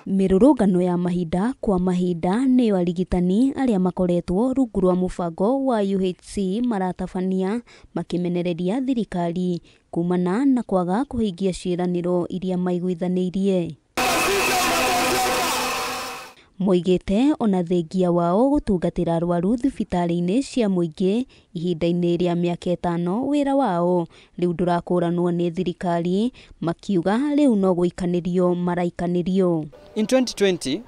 Mĩrũrũngano ya mahinda kwa mahinda nĩyo arigitani arĩa makoretwo rungu rwa mũbango wa UHC maratabania makĩmenereria thirikari kumana na kwaga kũhingia ciĩranĩro iria maiguithanĩirie. Moigĩte ona thengia wao gũtungatĩra arwaru thibitarĩ-inĩ cia mũingĩ ihinda-inĩ rĩa mĩaka 5 wĩra wao rĩu ndũrakũranwo nĩ thirikari, makiuga rĩu no gũikanĩrio maraikanĩrio. In 2020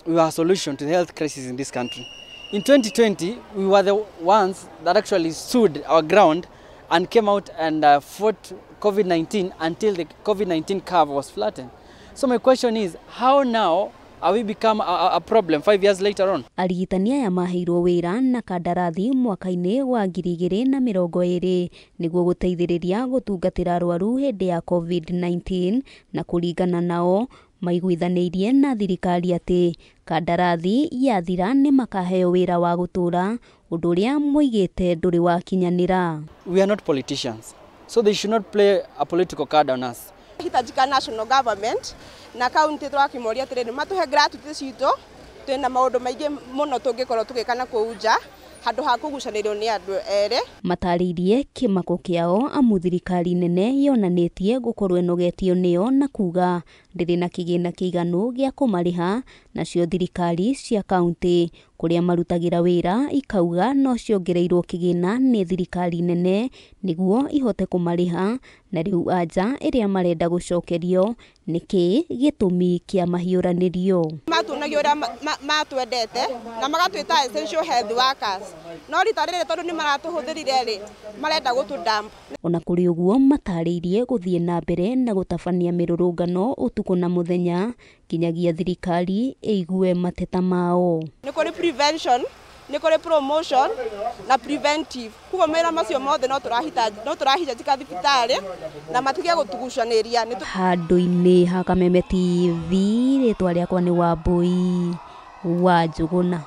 we were a solution to the health crisis in this country. In 2020 we were the ones that actually stood our ground and came out and fought COVID-19 until the COVID-19 curve was flattened. So my question is, how now are we become a problem 5 years later on? Arigitani aya maheirwo wĩra na kandarathi mwaka-inĩ wa 2020 nĩguo gũteithĩrĩria gũtungatĩra arwaru hĩndĩ ya COVID-19, na kũringana nao maiguithanĩirie na thirikari atĩ kandarathi yathira nĩ makaheo wĩra wa gũtũra, ũndũ ũrĩa moigĩte ndũrĩ wakinyanĩra. We are not politicians, so they should not play a political card on us. Hitajika national government na county twakimoria atiriri matuhe gratuity citu, twina maundu maingi muno tungikorwo tugika na kuu nja handu ha kugucanirio ni andu ere. Matarĩirie kĩmako kĩao amu thirikari nene yonanĩtie gũkorwo ĩnogetio nĩo na kuga ndĩrĩ na kĩgĩna kĩiganu gĩa kũmarĩha, nacio thirikari cia kaunti kũrĩa marutagĩra wĩra ikauga no ciongereirwo kĩgĩna nĩ thirikari nene nĩguo ihote kũmarĩha, na rĩu anja ĩrĩa marenda gũcokerio nĩkĩ gĩtũmi kĩa mahiũranĩrio. Matuonagia ũrĩa matwendete na magatwĩta essential health workers, no rita rĩrĩ tondũ nĩ maratũhũthĩrire rĩ, marenda gũtũ dump. Ona kũrĩ ũguo matarĩirie gũthiĩ na mbere na gũtabania mĩrũrũngano ũtukũ na mũthenya nginyagia thirikari ĩigue mateta mao. Nĩ kũrĩ prevention, nĩ kũrĩ promotion na preventive, koguo mawĩra macio mothe no tũrahitajika thibitarĩ na matige gũtugucanĩria. Handũ-inĩ ha Kameme TV, rĩtwa rĩakwa nĩ Wambui wa Njũgũna.